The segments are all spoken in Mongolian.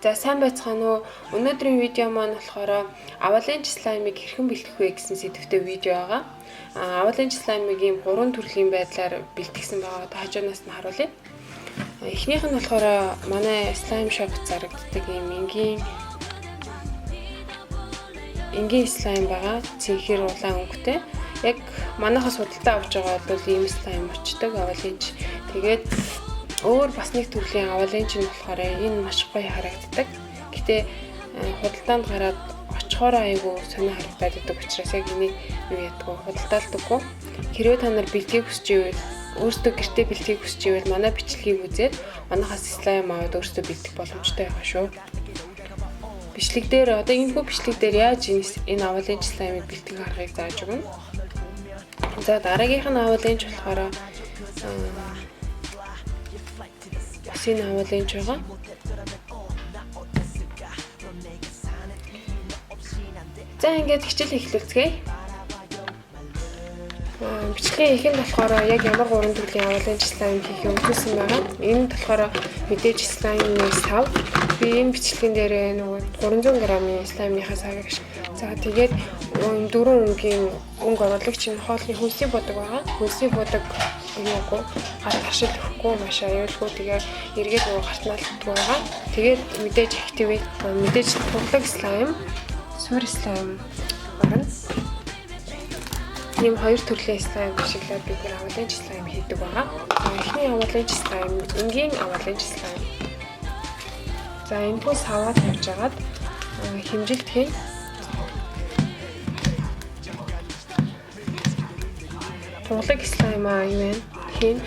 За, сайн байцгаана уу? Өнөөдрийн видео маань болохоор Avalanche slime-ыг хэрхэн бэлтгэх вэ гэсэн сэдвтэй видео байгаа. Avalanche slime-ыг ийм гурван төрлийн байдлаар бэлтгэсэн байгаа. Одоо хажуунаас нь харуулъя. Эхнийх нь болохоор манай slime shop зарагддаг ийм энгийн slime байгаа. Цэнхэр улаан өнгөтэй. Яг манайхаас худалдаа авч байгаа бол ийм slime очдог Avalanche. Тэгээд өөр бас нэг төрлийн Avalanche нь болохоор энэ маш гоё харагддаг. Гэтэ худалдаанд гараад очихоор айгүй сонио харагдаад байдаг учраас яг энийг юу яддаг, худалдаалдаггүй. Хэрвээ та нар бэлтгийг хүсч ивэл, өөрсдөө гэртээ бэлтгийг хүсч ивэл манай бичлэгийг үзээд манайхаас слайм аваад өөрсдөө бэлтгэх боломжтой байгаа шүү. Бичлэг дээр одоо энэ хүү бичлэг дээр яаж энэ Avalanche slime-ыг бэлтгэх аргыг зааж өгнө. За, дараагийнх нь Avalanche болохоор бас энэ Avalanche байгаа. За, ингээд хичээл эхлүүлцгээе. Бичлэгийн эхэнд болохоор яг ямар гурван төрлийн Avalanche slime хийхээ үзүүлсэн байгаа. Энэ болохоор мэдээж slime-ны сав. Би энэ бичлэгэн дээр нөгөө 300 г-ын slime-ийнхаа савыг ашиг. За, тэгээд дөрвөн өнгийн өнгө оруулагч нь хоолны хөлсийн будаг байгаа. Хөлсийн будаг юугүй гар таршил өгөхгүй, маш аюулгүй, тэгээд эргээд нөгөө гартнаалтгүй байгаа. Тэгээд мэдээж activate, мэдээж туглаг slime, суурь slime орно. Ийм хоёр төрлийн slime ашиглаад бид нэр Avalanche slime хийдэг байгаа. За, эхний Avalanche slime энгийн Avalanche slime. За, энэхүү саваа тавьж агаад хэмжилт хийн. Туглаг slime аа юу вэ? Хийн.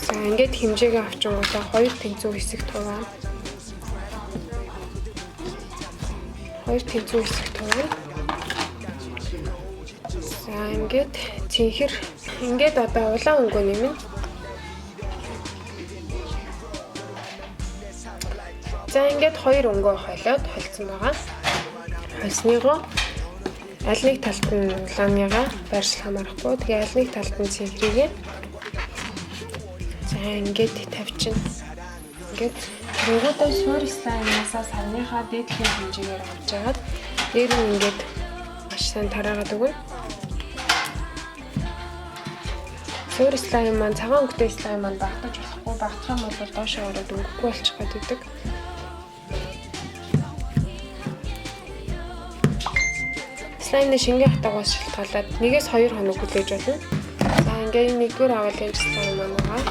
За, ингээд хэмжээгээ авчингуудаа хоёр тэнцүү хэсэгт хуваана. Хоёр тэнцүү хэсэгт хуваана. За, ингээд цэнхэр, ингээд одоо улаан өнгөө нэмнэ. За, ингээд хоёр өнгөө холиод холцсон байгаа. Холсныгоо аль нэг талд нь улааныгаа байршил хамаарахгүй. Тэгээ аль нэг талд нь цэнхрийгээ. За, ингээд тавьчихна. Ингээд тэрнгуудаа суурь слаймаасаа савныхаа дээдлийн хэмжээгээр авч агаад дээр нь ингээд маш сайн тараагаад өгнө. Суурь слайм маань, цагаан өнгөтэй слайм маань багтаж болохгүй. Багтах юм бол доошоо ороод өнгөгүй болчих гээд байдаг. Слаймны шингэн хатаагаас шалтгаалаад 1-2 хоног хүлээж болно. За, ингээ энэ нэгдүгээр Avalanche slime маань байгаа.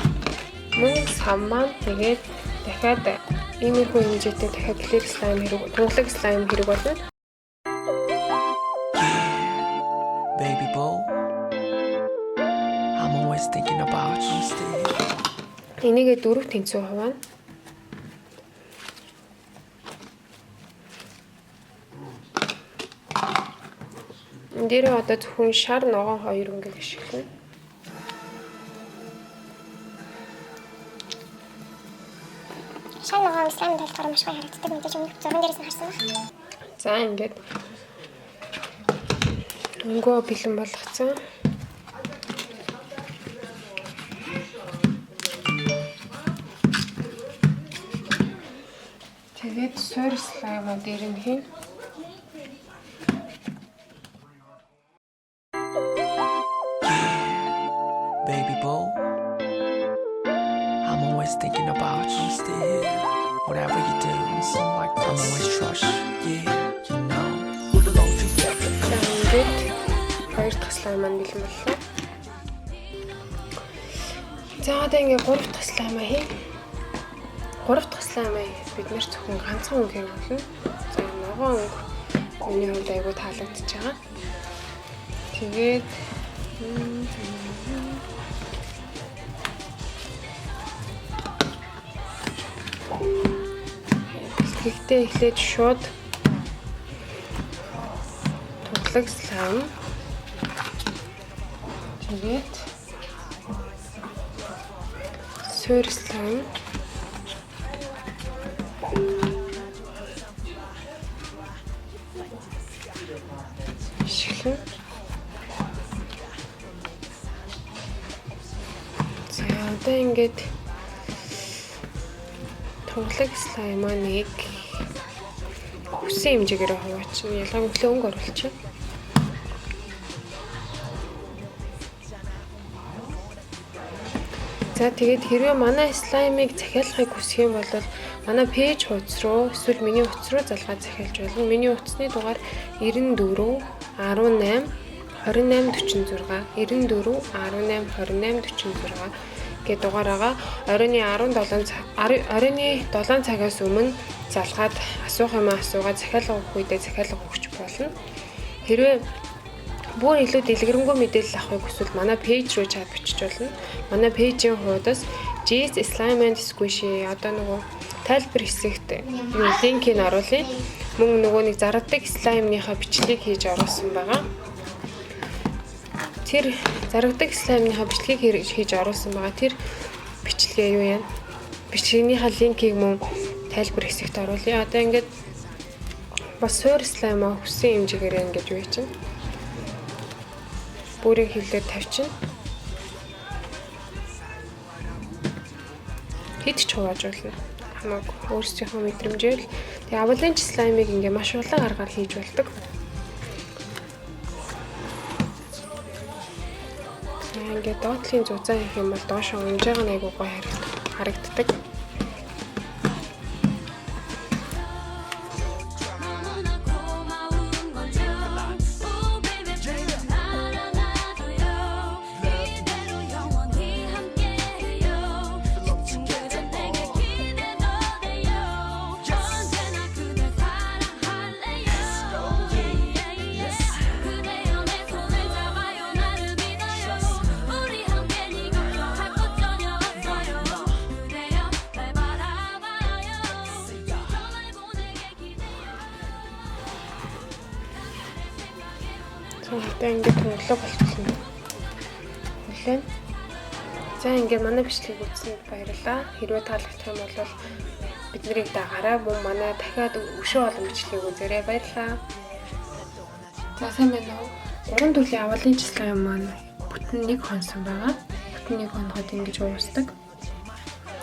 Мөн сав маань, тэгээд дахиад иймэрхүү хэмжээтэй дахиад clear slime хэрэг, тунгалаг slime хэрэг болно. Baby boo, I'm always thinking about you. Still. Энийгээ дөрөв тэнцүү хуваана. Энэ дээрээ одоо зөвхөн шар, ногоон хоёр өнгөийг ашиглана. Шар ногоон слайм болохоор маш гоё харагддаг. Мэдээж өмнөх зурган дээрээс нь харсан баг. За, ингээд өнгөө бэлэн болгоцсон. Тэгээд суурь слаймаа дээр нь хийн. Baby boo, I'm always thinking about you. Still, whatever you do, like I'm always trust. Yeah, you know. We belong together. За, ингээд хоёр дахь слайм маань бэлэн боллоо. За, одоо ингээд гурав дахь слаймаа хий. Гурав дахь слаймаа бид нэр зөвхөн ганцхан өнгө хэрэг болно. За, ногоон өнгө миний хувьд айгүй таалагдчихж байгаа. Тэгээд бэлтгэхдээ эхлээд шууд туглаг слайм, тэгээд суурь слайм ашиглана. За, одоо ингээд Тунгалаг slime аа нэг хүссэн хэмжээгээр хуваачна. Ялгаагүй нөлөө өнгө оруулчих. За тэгээд хэрвээ манай slime ыг захиалахыг хүсэх юм бол манай page хуудас руу эсвэл миний утас руу залгаад захиалж болно. Миний утасны дугаар 94 18 28 46 94 18 28 46 гэдэг дугаараагаа оройн 17 цаг оройн 7 цагаас өмнө залгаад асуух юм асуугаад захиалга өгөх үедээ захиалга өгч болно. Хэрвээ бүр илүү дэлгэрэнгүй мэдээлэл авахыг хүсвэл манай page руу chat бичиж болно. Манай page ийн хуудас G's Slime and Squishy одоо нөгөө тайлбар хэсэгт юу link ийг оруулъя. Мөн нөгөө нэг зарладаг slime-ныхаа бичлэгийг хийж оруулсан байгаа. Тэр зарладаг slime-ныхаа бичлэгийг хийж оруулсан байгаа. Тэр бичлэгээ юу яа? Бичлэгнийхаа link ийг мөн тайлбар хэсэгт оруулъя. Одоо ингээд бас суур slime аа хүссэн хэмжээгээр ингээд юу чинь бүрийг хилээр тавьчихна. Хэд ч хувааж болно. Хамаагүй өөрсдийнхөө мэдрэмжээр л. Тэгээ avalanche slime-ыг ингээ маш олон аргаар хийж болдог. За ингээ доотлын зузаан хийх юм бол доошоо унж байгаа нь айгүй гоё харагддаг. 너무나 고마운 건죠. Oh baby please 날 안아줘요. 이대로 영원히 함께해요. 대충 그대 내게 기대도 돼요. 언제나 그댈 사랑할래요. Yeah, yeah. 그대여 내 손을 잡아요. 나를 믿어요. 우리 함께니 걱정할 것 전혀 없어요. 그대여 날 바라봐요. 저 말고 내게 기대요. За одоо ингээд тунгалаг болчихно. Хүлээн. За ингээд манай бичлэгийг үзсэнд баярлалаа. Хэрвээ таалагдах юм бол бид нарыг дагаарай. Мөн манай дахиад өшөө олон бичлэгийг үзээрэй. Баярлалаа. За сайн байна уу? Гурван төрлийн avalanche slime маань бүтэн нэг хонсон байгаа. Бүтэн нэг хоноход ингэж уусдаг.